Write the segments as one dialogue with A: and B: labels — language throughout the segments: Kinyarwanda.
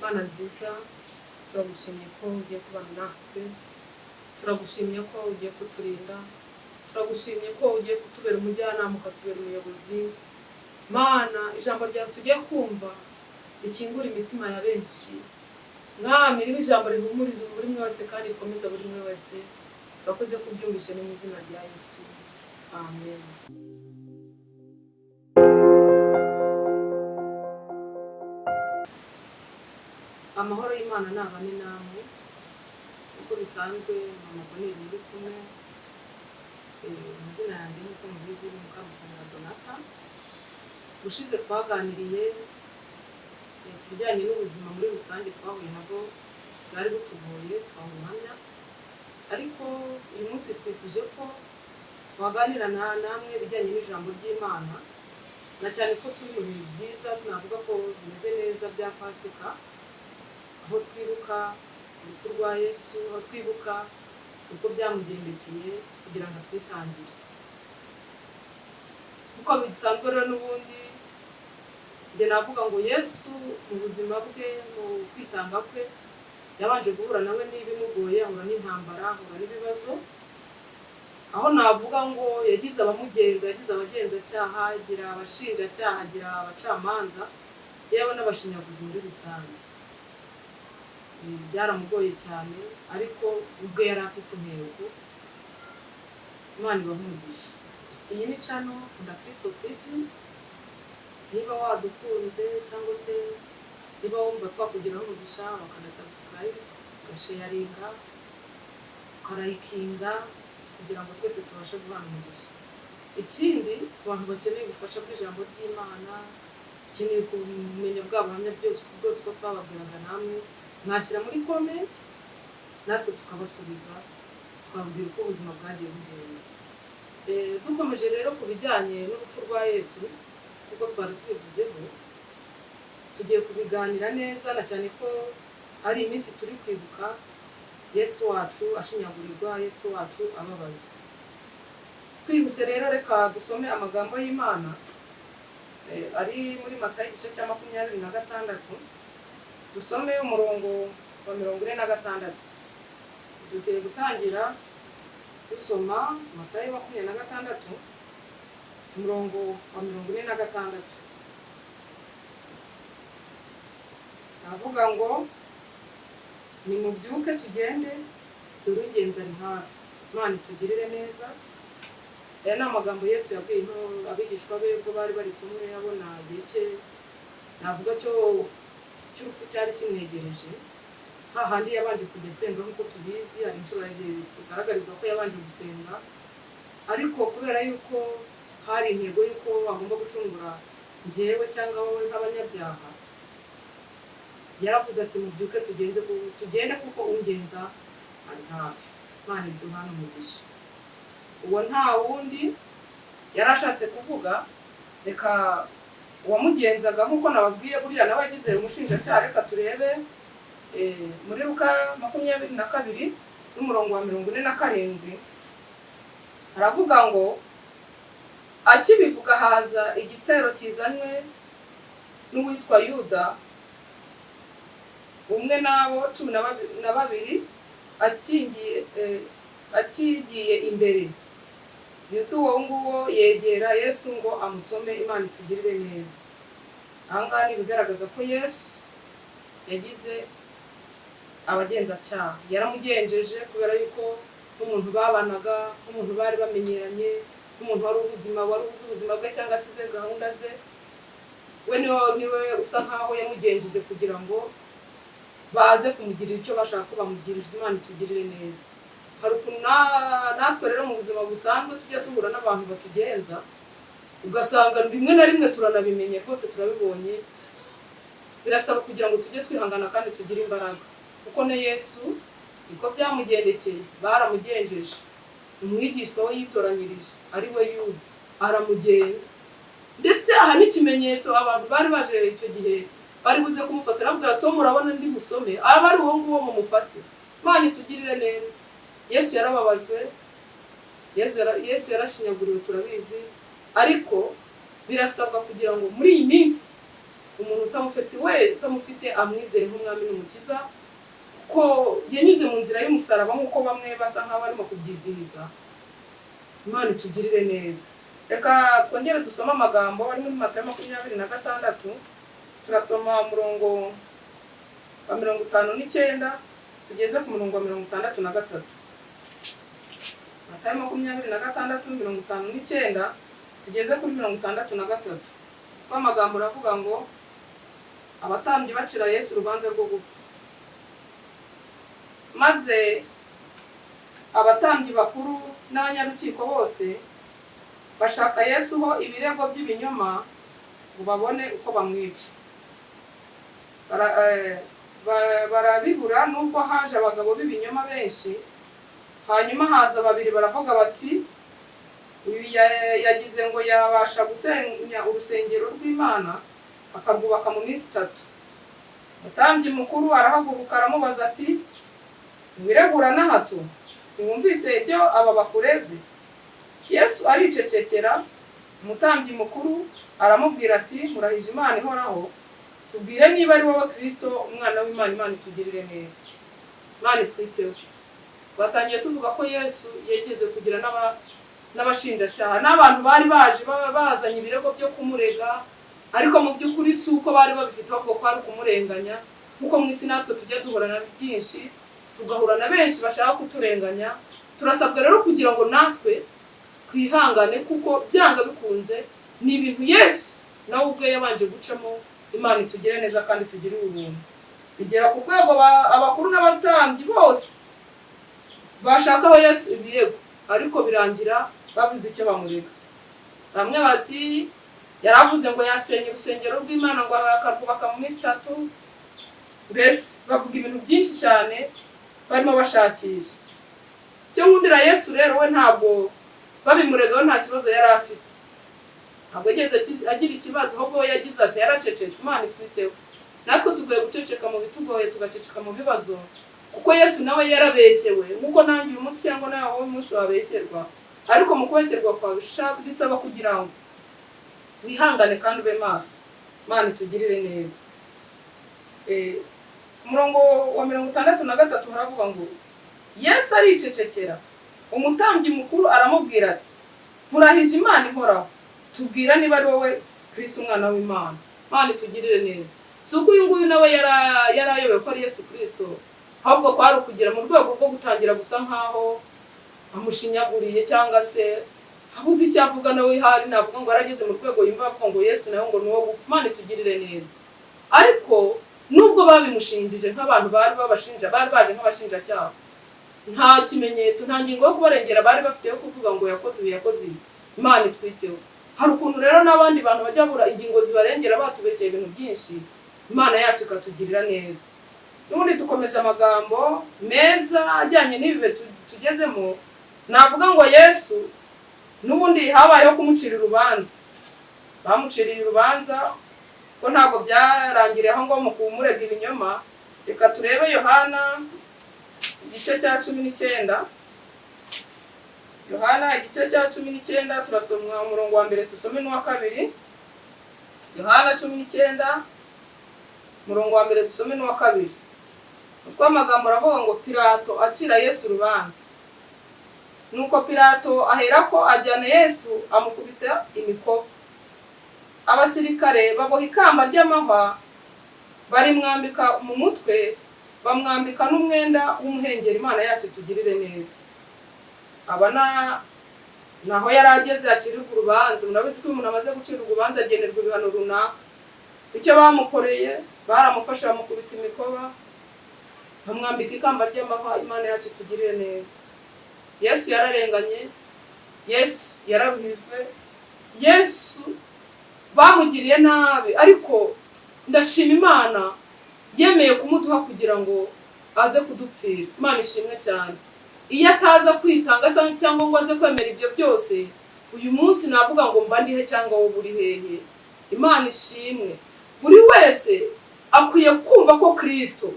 A: Mana nziza, turagushimye ko ugiye kubana natwe, turagushimye ko ugiye kuturinda, turagushimye ko ugiye kutubera umujyanama, ukatubera umuyobozi. Mana, ijambo ryawe tugiye kumva rikingura imitima ya benshi. Mwami, ribe ijambo rihumuriza buri umwe wese kandi rikomeza buri umwe wese. Urakoze kubyumvishe, ni mu izina rya Yesu, amen. Amahoro y'Imana nabane namwe. Uko bisanzwe, Mama Bonheur muri kumwe. Amazina yanjye nk'uko mubizi ni Mukamusonera Donata. Ushize twaganiriye ku bijyanye n'ubuzima muri rusange twahuye nabwo bwari butugoye, twaha ubuhamya, ariko uyu munsi twifuje ko twaganira namwe ibijyanye n'ijambo ry'Imana, na cyane ko turi mu bihe byiza, navuga ko bimeze neza, bya Pasika, aho twibuka urupfu rwa Yesu, aho twibuka uko byamugendekeye kugira ngo atwitangire. Nk'uko bisanzwe rero, n'ubundi njye navuga ngo Yesu mu buzima bwe, mu kwitanga kwe, yabanje guhura nawe n'ibimugoye, ahura n'intambara, ahura n'ibibazo, aho navuga ngo yagize abamugenza, yagize abagenzacyaha, agira abashinjacyaha, agira abacamanza, yewe n'abashinyaguzi muri rusange. Byaramugoye cyane, ariko ubwe yari afite intego. Imana ibahe umugisha. Iyi ni channel Kunda Kristo TV. Niba wadukunze cyangwa se niba wumva twakugiraho umugisha, wakanda subscribe, ugasharinga, ukarayikinga, kugira ngo twese tubashe guhana umugisha. Ikindi, ku bantu bakeneye ubufasha bw'ijambo ry'Imana, ukeneye kumenya bwa buhamya byose bwose uko twababwiraga, namwe mwashyira muri comment, natwe tukabasubiza, tukababwira uko ubuzima bwagiye bugenda. Dukomeje rero ku bijyanye n'urupfu rwa Yesu, kuko twari tubivuzeho, tugiye kubiganira neza, na cyane ko ari iminsi turi kwibuka Yesu wacu ashinyagurirwa, Yesu wacu ababazwa. Twihuse rero, reka dusome amagambo y'Imana ari muri Matayo igice cya 26, dusome umurongo wa 46. Tugiye gutangira dusoma Matayo 26, umurongo wa 46. Aravuga ngo: "Nimubyuke tugende, dore ungenza ari hafi." Imana itugirire neza. Aya ni amagambo Yesu yabwiye abigishwa be ubwo bari bari kumwe, abona igihe cye navuga cyo cy'urupfu cyari kimwegereje, hahandi yabanje kujya asenga. Nk'uko tubizi, hari inshuro tugaragarizwa ko yabanje gusenga, ariko kubera yuko hari intego y'uko agomba gucungura njyewe cyangwa wowe nk'abanyabyaha, yaravuze ati: "Mubyuke tugenze, tugende, kuko ungenza ari hafi." Imana iduhane umugisha. Uwo nta wundi yari ashatse kuvuga, reka uwamugenzaga, nk'uko nababwiye, buriya nawe yagize umushinjacyaha. Reka turebe muri Luka 22 n'umurongo wa 47. Aravuga ngo: "Akibivuga haza igitero kizanywe n'uwitwa Yuda, umwe n'abo 12, akigiye imbere. Yuda uwo nguwo yegera Yesu ngo amusome." Imana itugirire neza. Aha ngaha ni ibigaragaza ko Yesu yagize abagenzacyaha, yaramugenjeje kubera yuko nk'umuntu babanaga, nk'umuntu bari bamenyeranye, nk'umuntu wari ubuzima, wari uzi ubuzima bwe cyangwa se ize gahunda ze, we niwe usa nkaho yamugenjeje kugira ngo baze kumugirira icyo bashaka ko bamugirira. Imana itugirire neza. Hari ukuntu natwe rero mu buzima busanzwe tujya duhura n'abantu batugenza, ugasanga rimwe na rimwe turanabimenye rwose, turabibonye. Birasaba kugira ngo tujye twihangana kandi tugire imbaraga, kuko na Yesu niko byamugendekeye. Baramugenjeje, umwigishwa we yitoranyirije ari we Yuda aramugenza. Ndetse aha n'ikimenyetso, abantu bari baje icyo gihe bari buze kumufata, arabwira: "Tom, urabona ndi busome, aba ari uwo nguwo, mumufate." Imana itugirire neza. Yesu yarababajwe, Yesu yarashinyaguriwe, turabizi, ariko birasabwa kugira ngo muri iyi minsi Umuntu utamufite we, utamufite amwizere nk'umwami n'umukiza, ko yanyuze mu nzira y'umusaraba nk'uko bamwe basa nk'aho barimo kubyizihiza. Imana itugirire neza. Reka twongere dusome amagambo ari muri Matayo 26. Turasoma umurongo wa 59 tugeze ku murongo wa 63. Matayo 26, 59 tugeze kuri 63. Kuko amagambo aravuga ngo abatambyi bacira Yesu urubanza rwo gupfa. Maze abatambyi bakuru n'abanyarukiko bose bashaka Yesu ho ibirego by'ibinyoma ngo babone uko bamwica. Barabibura nubwo haje abagabo b'ibinyoma benshi. Hanyuma haza babiri baravuga bati: "Uyu yagize ngo yabasha gusenya urusengero rw'Imana akarwubaka mu minsi 3." Umutambyi mukuru arahaguruka aramubaza ati: "Ntiwiregura na hato? Ntiwumvise ibyo aba bakureze?" Yesu aricecekera. Umutambyi mukuru aramubwira ati: "Murahije Imana ihoraho, tubwire niba ari wowe Kristo, umwana w'Imana." Imana itugirire neza, Imana itwiteho. Twatangiye tuvuga ko Yesu yigeze kugira n'abashinjacyaha n'abantu bari baje baba bazanye ibirego byo kumurega, ariko mu by'ukuri si uko bari babifite, ahubwo kwari ukumurenganya. Kuko mu isi natwe tujya duhura na byinshi, tugahura na benshi bashaka kuturenganya. Turasabwa rero kugira ngo natwe twihangane, kuko byanga bikunze ni ibintu Yesu nawe ubwe yabanje gucamo. Imana itugire neza kandi tugire ubuntu. Bigera ku rwego abakuru n'abatambyi bose bashakaho Yesu ibirego, ariko birangira babuze icyo bamurega. Bamwe bati: "Yaravuze ngo yasenye urusengero rw'Imana ngo akarwubaka mu minsi 3." Mbese bavuga ibintu byinshi cyane barimo bashakisha. Icyo nkundira Yesu rero, we ntabwo babimuregaho, nta kibazo yari afite, ntabwo yigeze agira ikibazo, ahubwo we yagize ati: yaracecetse. Imana itwiteho. Natwe tugoye guceceka mu bitugoye, tugaceceka mu bibazo, kuko Yesu nawe yarabeshyewe nk'uko nanjye uyu munsi cyangwa nawe wowe umunsi wabeshyerwa. Ariko mu kubeshyerwa kwawe bisaba kugira ngo wihangane kandi ube maso. Imana itugirire neza. Umurongo wa 63 haravuga ngo: "Yesu aricecekera. Umutambyi mukuru aramubwira ati: 'Nkurahije Imana ihoraho, tubwira niba ari wowe Kristo, umwana w'Imana.'" Imana itugirire neza. Si uko uyu nguyu nawe yari ayobewe ko ari Yesu Kristo, ahubwo kwari ukugera mu rwego rwo gutangira gusa nkaho amushinyaguriye cyangwa se abuze icyo avuga. Nawe hari navuga ngo yarageze mu rwego yumva avuga ngo Yesu nawe ngo ni uwo gupfa. Imana itugirire neza. Ariko nubwo babimushinjije nk'abantu bari babashinja, bari baje nk'abashinjacyaha, nta kimenyetso, nta ngingo yo kubarengera bari bafite yo kuvuga ngo yakoze ibi, yakoze ibi. Imana itwiteho. Hari ukuntu rero n'abandi bantu bajya babura ingingo zibarengera, batubeshyeye ibintu byinshi. Imana yacu ikatugirira neza. N'ubundi dukomeje amagambo meza ajyanye n'ibi bihe tugezemo. Navuga ngo Yesu n'ubundi habayeho kumucira urubanza. Bamuciriye urubanza ko ntabwo byarangiriye aho ngo mu kumurega ibinyoma. Reka turebe Yohana igice cya 19. Yohana igice cya 19, turasoma umurongo wa mbere, dusome n'uwa kabiri. Yohana 19, umurongo wa mbere, dusome n'uwa kabiri. Utwo amagambo aravuga ngo: Pilato acira Yesu urubanza. Nuko Pilato aherako ajyana Yesu, amukubita imikoba. Abasirikare baboha ikamba ry'amahwa, barimwambika mu mutwe, bamwambika n'umwenda w'umuhengeri. Imana yacu itugirire neza. Aba na naho yari ageze acirirwa urubanza. Murabizi ko iyo umuntu amaze gucirwa urubanza agenerwa ibihano runaka. Icyo bamukoreye, baramufashe bamukubita imikoba, bamwambika ikamba ry'amahwa. Imana yacu itugirire neza. Yesu yararenganye, Yesu yararuhijwe, Yesu bamugiriye nabi, ariko ndashima Imana yemeye kumuduha kugira ngo aze kudupfira. Imana ishimwe cyane. Iyo ataza kwitanga se cyangwa ngo aze kwemera ibyo byose, uyu munsi navuga ngo mba ndihe cyangwa wowe uri hehe? Imana ishimwe. Buri wese akwiye kumva ko Kristo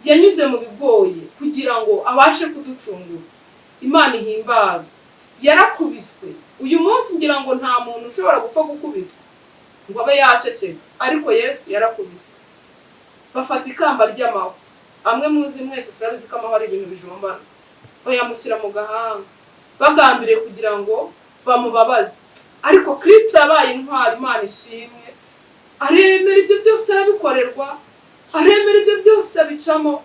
A: yanyuze mu bigoye kugira ngo abashe kuducungura. Imana ihimbazwe. Yarakubiswe. Uyu munsi ngira ngo nta muntu ushobora gupfa gukubitwa. ngo abe yaceceka. Ariko Yesu yarakubiswe, bafata ikamba ry'amahwa, amwe muzi mwese turabizi ko amahwa ari ibintu bijombana, bayamushyira mu gahanga bagambiriye kugira ngo bamubabaze. Ariko Kristo yabaye intwari, Imana ishimwe, aremera ibyo byose arabikorerwa, aremera ibyo byose abicamo.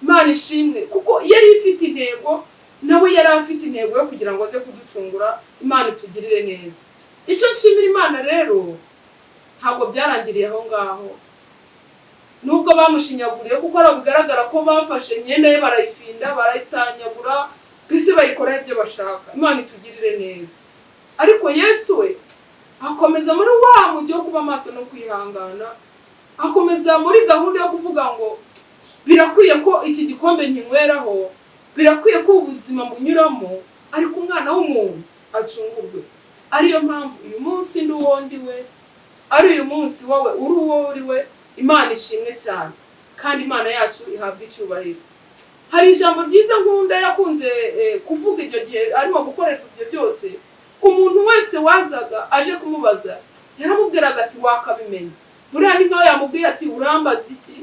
A: Imana ishimwe, kuko yari ifite intego, nawe yari afite intego yo kugira ngo aze kuducungura. Imana itugirire neza. Icyo nshimira Imana rero, ntabwo byarangiriye aho ngaho, nubwo bamushinyaguriye, kuko ari bigaragara ko bafashe imyenda ye barayifinda, barayitanyagura, mbese bayikoraho ibyo bashaka. Imana itugirire neza. Ariko Yesu we akomeza muri wa mujyi wo kuba maso no kwihangana, akomeza muri gahunda yo kuvuga ngo birakwiye ko iki gikombe nkinyweraho, birakwiye ko ubuzima bunyuramo, ariko umwana w'umuntu acungurwe. Ariyo mpamvu uyu munsi ndi uwo ndi we, ari uyu munsi wowe uri uwo uri we. Imana ishimwe cyane, kandi Imana yacu ihabwa icyubahiro. Hari ijambo ryiza nkunda yakunze kuvuga icyo gihe arimo gukorerwa ibyo byose. Umuntu wese wazaga aje kumubaza yaramubwiraga ati wakabimenya. Buriya ni nkaho yamubwiye ati urambaza iki?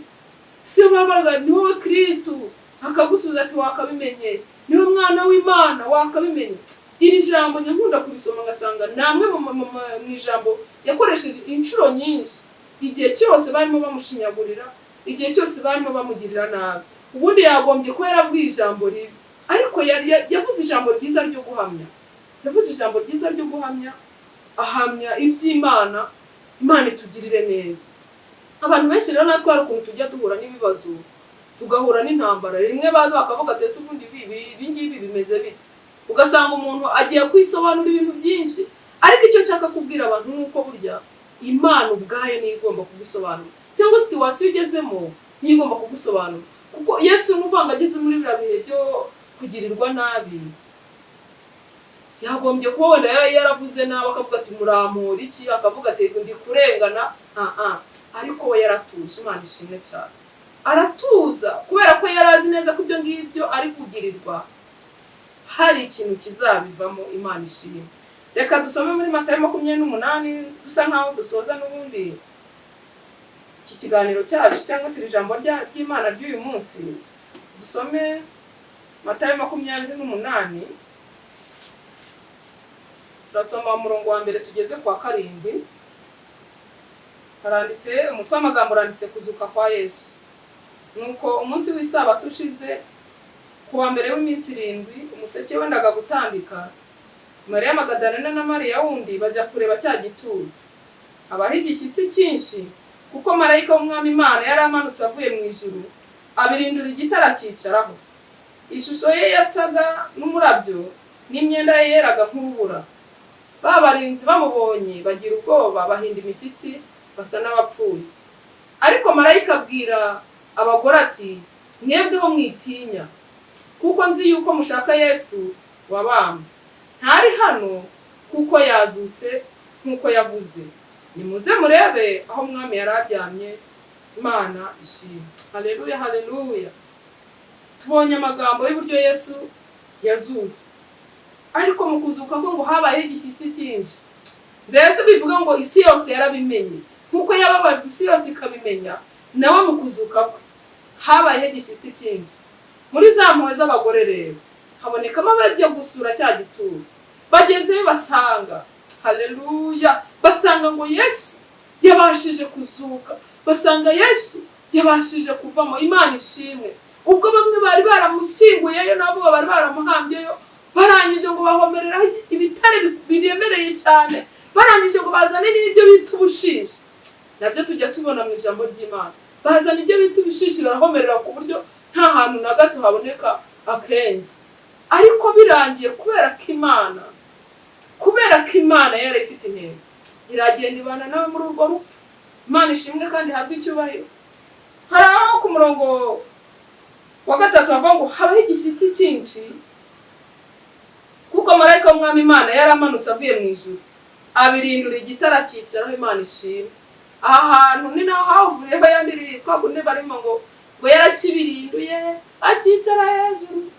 A: Si babaza ni wowe Kristu? Akagusubiza ati wakabimenye, niwe mwana w'Imana, wakabimenye. Iri jambo nkunda kurisoma ngasanga ni amwe mu ijambo yakoresheje inshuro nyinshi igihe cyose barimo bamushinyagurira, igihe cyose barimo bamugirira nabi. Ubundi yagombye kuba yarabwiye ijambo ribi, ariko yavuze ijambo ryiza ryo guhamya, yavuze ijambo ryiza ryo guhamya, ahamya iby'Imana. Imana itugirire neza. Abantu benshi rero natwe hari ukuntu tujya duhura n'ibibazo, tugahura n'intambara, rimwe baza bakavuga ati ese ubundi ibi ngibi bimeze bite? Ugasanga umuntu agiye kwisobanura ibintu byinshi. Ariko icyo nshaka kubwira abantu ni uko burya Imana ubwayo niyo igomba kugusobanura, cyangwa situation ugezemo niyo igomba kugusobanura. Kuko Yesu n'uvanga ageze muri biriya bihe byo kugirirwa nabi, yagombye kuba wenda yaravuze nabi, akavuga ati murampora iki? Akavuga ati ndi kurengana. Ariko we yaratuje. Imana ishimwe cyane. Aratuza kubera ko yari azi neza ko ibyo ngibyo ari kugirirwa hari ikintu kizabivamo. Imana ishimwe. Reka dusome muri Matayo 28, dusa nkaho dusoza n'ubundi iki kiganiro cyacu, cyangwa se iri jambo ry'Imana ry'uyu munsi. Dusome Matayo 28, turasoma umurongo wa mbere tugeze kwa 7. Haranditse, umutwe w'amagambo uranditse kuzuka kwa Yesu. Nuko umunsi w'isabato ushize, ku wa mbere w'iminsi 7, umuseke wendaga gutambika, Mariya Magadalena na Mariya wundi bajya kureba cya gituro. Habaho igishyitsi cyinshi, kuko marayika w'Umwami Imana yari amanutse avuye mu ijuru, abirindura igiti aracyicaraho. Ishusho ye yasaga n'umurabyo, n'imyenda ye yeraga nk'urubura. Ba barinzi bamubonye bagira ubwoba, bahinda imishyitsi, basa n'abapfuye. Ariko marayika abwira abagore ati mwebweho mwitinya, kuko nzi yuko mushaka Yesu wabambwe. Ntari hano, kuko yazutse nk'uko yavuze. Nimuze murebe aho Umwami yari aryamye. Imana ishimwe. Haleluya, haleluya. Tubonye amagambo y'uburyo Yesu yazutse, ariko mu kuzuka kwe ngo habayeho igishyitsi cyinshi. Mbese bivuga ngo isi yose yarabimenye. Nk'uko yababajwe isi yose ikabimenya, nawe mu kuzuka kwe habayeho igishyitsi cyinshi. Muri za mpuhwe z'abagore rero habonekamo abajya gusura cya gituro. Bagezeyo basanga, haleluya, basanga ngo Yesu yabashije kuzuka, basanga Yesu yabashije kuvamo. Imana ishimwe. Ubwo bamwe bari baramushyinguyeyo, nabo bari baramuhambyeyo, barangije ngo bahomereraho ibitare biremereye cyane, barangije ngo bazane n'ibyo bita ubushishi, nabyo tujya tubona mu ijambo ry'Imana. Bazana ibyo bita ubushishi, barahomerera ku buryo nta hantu na gato haboneka akenge. Ariko birangiye, kubera ko Imana yari ifite intego, iragenda ibana nawe muri urwo rupfu. Imana ishimwe kandi ihabwe icyubahiro. Hari aho ku murongo wa 3 havuga ngo habaho igishyitsi cyinshi, kuko marayika w'Umwami Imana yari amanutse avuye mu ijuru, abirindura igiti aracyicaraho. Imana ishimwe. Aha hantu ni naho havuriyeho yandi kwa kundi barimo ngo yarakibirinduye akicara hejuru.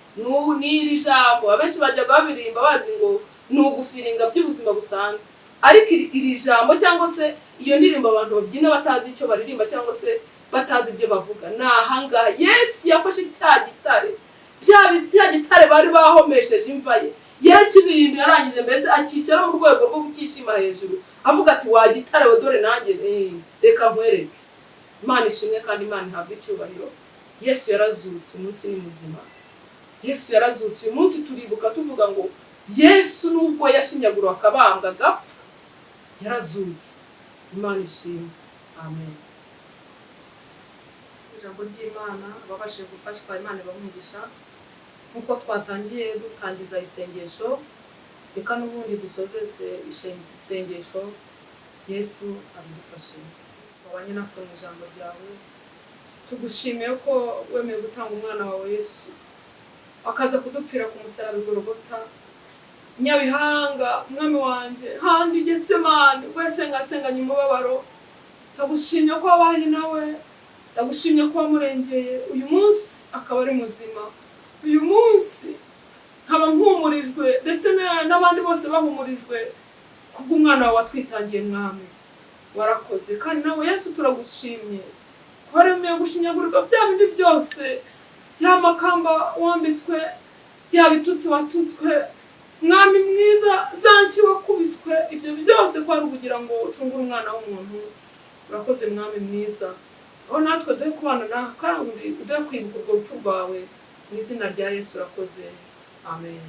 A: N'iri jambo abenshi bajyaga babirimba bazi ngo ni ugufiringa by'ubuzima busanzwe, ariko iri jambo cyangwa se Iyo ndirimbo abantu babyina batazi icyo baririmba cyangwa se batazi ibyo bavuga, ni ahangaha Yesu yafashe cya gitare, cya gitare bari bahomesheje imva ye, yarakibirinduye, arangije mbese akicara mu rwego rwo kukishima hejuru, avuga ati: "Wa gitare we, dore nanjye, reka nkwereke." Imana ishimwe kandi Imana ihabwe icyubahiro. Yesu yarazutse, umunsi ni muzima. Yesu yarazutse. Uyu munsi turibuka tuvuga ngo Yesu, nubwo yashinyaguriwe, akabambwa, agapfa, yarazutse. Imana ishimwe, amen. Ijambo ry'Imana, ababashije gufashwa, Imana ibaha. Nk'uko twatangiye dutangiza isengesho, reka n'ubundi dusoze isengesho. Yesu abidufashe. Wabanye natwe mu ijambo ryawe, tugushimiye ko wemeye gutanga umwana wawe Yesu akaza kudupfira ku musaraba i Gologota Nyabihanga. Mwami wanjye, handi Getsemani wese ngasenganya umubabaro, ndagushimye ko wabanye nawe, ndagushimye ko wamurengeye, uyu munsi akaba ari muzima. Uyu munsi nkaba mpumurijwe, ndetse n'abandi bose bahumurijwe kubw'umwana wawe watwitangiye. Mwami, warakoze. Kandi nawe Yesu turagushimye ko waremeye gushinyagurirwa bya bindi byose, ya makamba wambitswe, bya bitutsi watutswe, Mwami mwiza, za nshyi wakubiswe, ibyo byose kwari ukugira ngo ucungure umwana w'umuntu. Urakoze, Mwami mwiza. Aho natwe duhe kubana nawe kandi uduhe kwibuka urwo rupfu rwawe. Mu izina rya Yesu urakoze, amen.